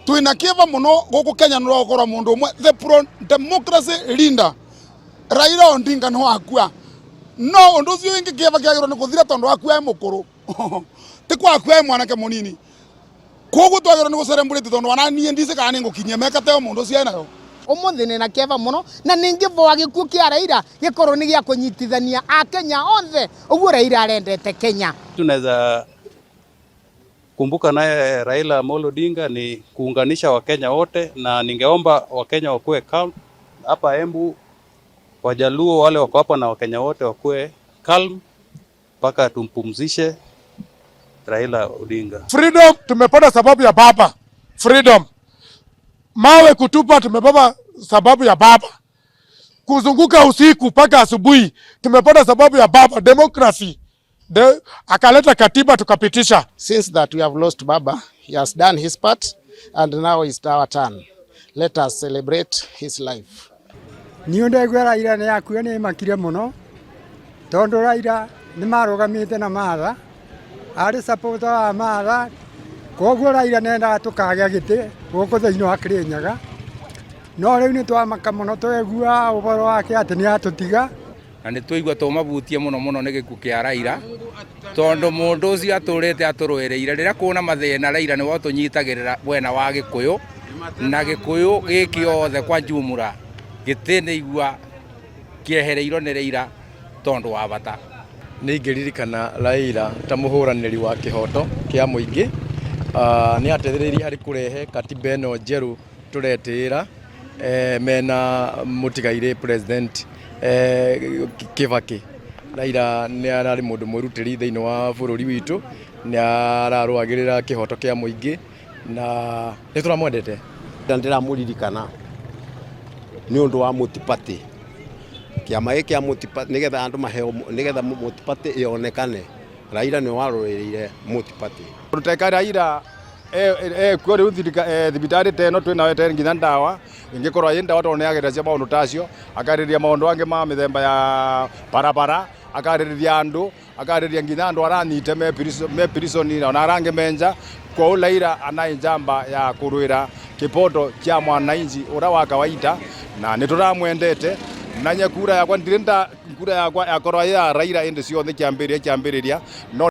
Twina kieva muno guku Kenya no gukorwo mundu umwe, the pro democracy leader Raila Odinga, no akua. No undu ucio wingi kieva kiagirwo ni kuthira tondu akua e mukuru, ti kwa akua e mwanake munini. Koguo twagirwo ni gucelebrate tondu ona nie ndise kana ni ngukinyia meka teo mundu ucio enayo. Umuthi nĩ na kĩeva mũno na ningĩvoa gĩkuũ kĩa Raila gĩkorwo nĩ gĩa kũnyitithania Akenya othe ũguo Raila arendete Kenya. Tunaweza kumbuka naye Raila Amolo Odinga ni kuunganisha Wakenya wote, na ningeomba Wakenya wakuwe calm hapa Embu, Wajaluo wale wako hapa na Wakenya wote wakuwe calm mpaka tumpumzishe Raila Odinga. Freedom tumepata sababu ya baba. Freedom. Mawe kutupa tumepata sababu ya baba. Kuzunguka usiku mpaka asubuhi tumepata sababu ya baba. Democracy. Akaleta katiba tukapitisha. Since that we have lost Baba, he has done his part and now it's our turn. Let us celebrate his life. Niĩ ndaigua Raila nĩ akua nĩ makire mũno tondũ Raila nĩ marũgamĩte na Martha, arĩ supporter wa Martha, koguo Raila nendaga tũkagĩa gĩtĩ gũkũ thĩinĩ wa Kirinyaga, no rĩu nĩ twamaka mũno twegua ũhoro wake atĩ nĩ atũtiga. Na nĩ twaigua tũmabutie mũno mũno nĩ gĩkuũ kĩa Raila tondũ mũndũ ũcio atũrĩte atũrũĩrĩire. Rĩrĩa kwĩna mathĩna, Raila nĩwe ũtũnyitagĩrĩra mwena wa Gĩkũyũ na Gĩkũyũ gĩ kĩothe kwa jumla gĩtĩ nĩ igua kĩehereirwo nĩ Raila tondũ wa bata. Nĩ ingĩririkana Raila ta mũhũranĩri wa kĩhoto kĩa mũingĩ. Nĩ ateithĩrĩirie harĩ kũrehe katiba ĩno njerũ tũretĩĩra mena mũtigairĩ President Kibaki. Raila nĩ ararĩ mũndũ mwĩrutĩri thĩinĩ wa bũrũri witũ, nĩ ararũagĩrĩra kĩhoto kĩa mũingĩ na nĩ tũramwendete. Ndĩramũririkana nĩ ũndũ wa multiparty, kĩama gĩkĩ kĩa multiparty, nĩgetha andũ maheo, nĩgetha multiparty ĩonekane. Raila nĩ warũĩrĩire multiparty. Ruteka Raila ekuo rĩu thibitarĩ ta ĩno twĩnayo ĩtarĩ nginya ndawa, ĩngĩkorwo ĩ ndawa tondũ nĩ ageragia maũndũ ta acio, akarĩrĩria maũndũ angĩ ma mĩthemba ya barabara, akarĩrĩria andũ, akarĩrĩria nginya andũ aranyite me prison ona arĩa angĩ me nja. Kwoguo Raila anaĩ njamba ya kũrũĩra kĩboto kĩa mwananchi ũrĩa wa kawaida na nĩ tũramwendete. Na nye kura yakwa ndirĩ nda kura yakwa yakorwo ĩ ya Raila hĩndĩ ciothe kĩambĩrĩria kĩambĩrĩria no.